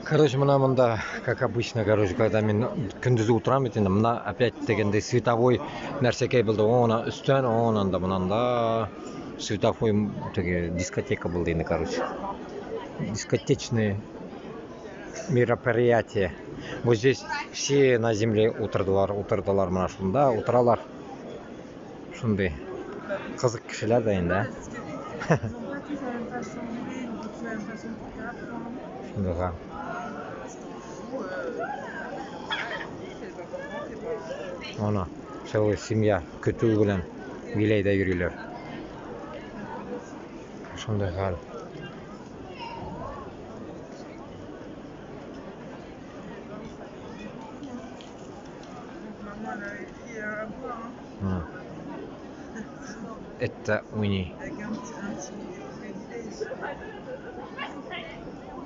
Короче, менә монда, как обычно, короче, когда мин көндез утырам бит инде, менә опять дигәндәй световой нәрсәкәй булды. Она өстән, онан да монанда световой теге дискотека булды инде, короче. Дискотечные мероприятие. Вот здесь все на земле утырдылар, утырдылар менә шунда, утыралар. Шундый кызык кешеләр дә инде, ә. Шундыйга. Ана, целая семья көтү белән Виләйдә йөриләр. Шундый хәл. Эт тә уйный.